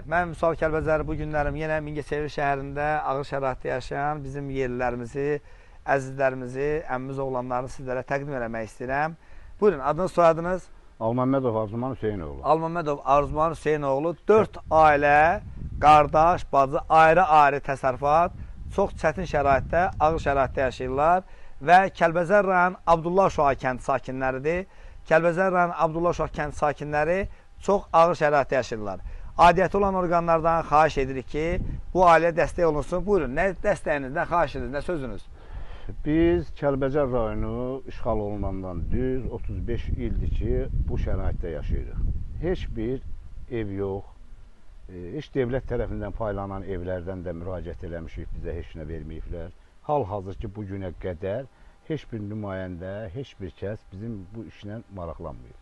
Mən Vüsal Kəlbəcərli bu günlərim yenə Mingəçevir şəhərində ağır şəraitdə yaşayan bizim yerlilərimizi, əzizlərimizi, əmmimiz oğlanlarını sizlərə təqdim eləmək istəyirəm. Buyurun, adınız, soyadınız? Alməmmədov Arzuman Hüseynoğlu. Alməmmədov Arzuman Hüseynoğlu. 4 ailə, qardaş, bacı, ayrı-ayrı təsərrüfat, çox çətin şəraitdə, ağır şəraitdə yaşayırlar və Kəlbəcər rayon Abdullah Uşağı kənd sakinləridir. Kəlbəcər rayon Abdullah Uşağı kənd sakinləri çox ağır şəraitdə yaşayırlar. Aidiyyəti olan orqanlardan xahiş edirik ki, bu ailəyə dəstək olunsun. Buyurun, nə dəstəyiniz, nə xahişiniz, nə sözünüz? Biz Kəlbəcər rayonu işğal olunandan düz 35 ildir ki, bu şəraitdə yaşayırıq. Heç bir ev yox, heç dövlət tərəfindən paylanan evlərdən də müraciət eləmişik, bizə heç nə verməyiblər. Hal-hazır ki, bu günə qədər heç bir nümayəndə, heç bir kəs bizim bu işlə maraqlanmayıb.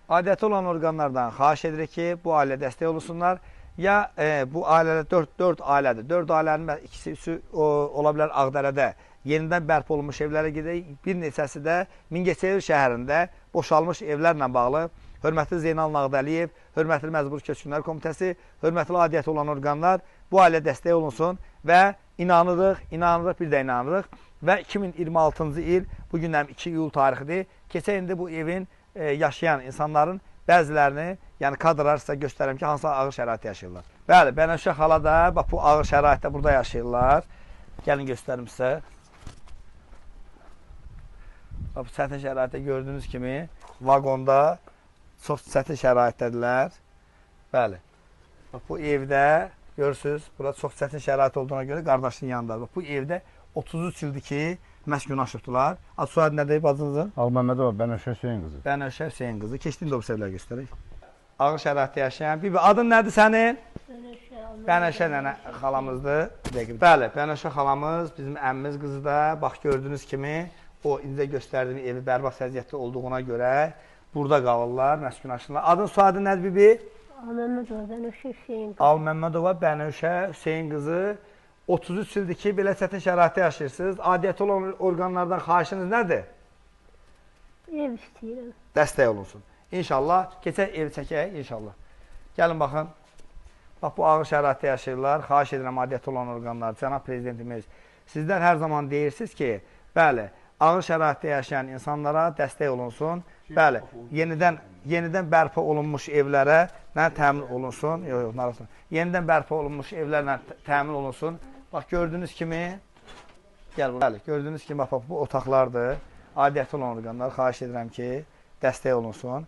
Aidiyyəti olan orqanlardan xahiş edirik ki, bu ailə dəstək olunsunlar. Ya bu ailədə 4 ailədir. 4 ailənin ikisi, üçü ola bilər Ağdərədə yenidən bərpa olunmuş evlərə gedək. Bir neçəsi də Mingəçevir şəhərində boşalmış evlərlə bağlı hörmətli Zeynal Nağdəliyev, hörmətli Məcbur Köçkünlər Komitəsi, hörmətli aidiyyəti olan orqanlar bu ailə dəstək olunsun və inanırıq, inanırıq, bir də inanırıq və 2026-cı il, bugündən 2 iyul tarixidir. Keçən indi bu evin yaşayan insanların bəzilərini, yəni kadrlar sizə göstərirəm ki, hansı ağır şəraitdə yaşayırlar. Bəli, Bənövşə xala da bax bu ağır şəraitdə burada yaşayırlar. Gəlin göstərim sizə. Bax, bu çətin şəraitdə gördüyünüz kimi vaqonda çox çətin şəraitdədirlər. Bəli. Bax, bu evdə görürsünüz, burada çox çətin şərait olduğuna görə qardaşının yanındadır. Bax, bu evdə 33 ildir ki, məskunlaşıbdılar. Ad soyadı nədir bacınızın? Alməmmədova Bənövşə Hüseyn qızı. Bənövşə Hüseyn qızı. Keçdiyim də o evləri göstərək. Ağır şəraitdə yaşayan. Bibi, adın nədir sənin? Bənövşə. Bənövşə nənə xalamızdır. Bir dəqiqə. Bəli, Bənövşə xalamız bizim əmmimiz qızı da. Bax, gördüyünüz kimi o indi göstərdiyim evi bərbad vəziyyətdə olduğuna görə burada qalırlar, məskunlaşırlar. Adın soyadın nədir bibi? Alməmmədova Bənövşə Hüseyn qızı. Alməmmədova Bənövşə Hüseyn qızı. 33 ildir ki, belə çətin şəraitdə yaşayırsınız. Aidiyyəti olan orqanlardan xahişiniz nədir? Ev istəyirəm. Dəstək olunsun. İnşallah, keçək ev çəkək, inşallah. Gəlin baxın. Bax, bu ağır şəraitdə yaşayırlar. Xahiş edirəm aidiyyəti olan orqanlar, cənab prezidentimiz. Sizlər hər zaman deyirsiniz ki, bəli, ağır şəraitdə yaşayan insanlara dəstək olunsun. Bəli, yenidən bərpa olunmuş evlərə nə təmin olunsun? Yox, yox, narahat. Yenidən bərpa olunmuş evlərlə təmin olunsun. Bax, gördüyünüz kimi, gəl buraya. Bəli, gördüyünüz kimi, bax, bu otaqlardır. Aidiyyəti olan orqanlar, xahiş edirəm ki, dəstək olunsun.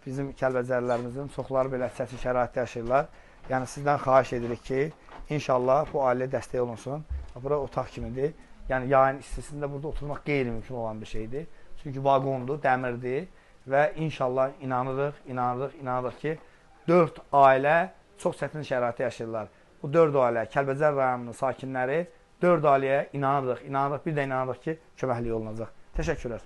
Bizim kəlbəcərlərimizin çoxları belə çətin şəraitdə yaşayırlar. Yəni, sizdən xahiş edirik ki, inşallah bu ailə dəstək olunsun. Bura otaq kimidir. Yəni, yayın istisində burada oturmaq qeyri-mümkün olan bir şeydir. Çünki vaqondur, dəmirdir və inşallah inanırıq, inanırıq, inanırıq ki, 4 ailə çox çətin şəraitdə yaşayırlar. Bu 4 ailə, Kəlbəcər rayonunun sakinləri 4 ailəyə inanırıq, inanırıq, bir də inanırıq ki, köməklik olunacaq. Təşəkkürlər.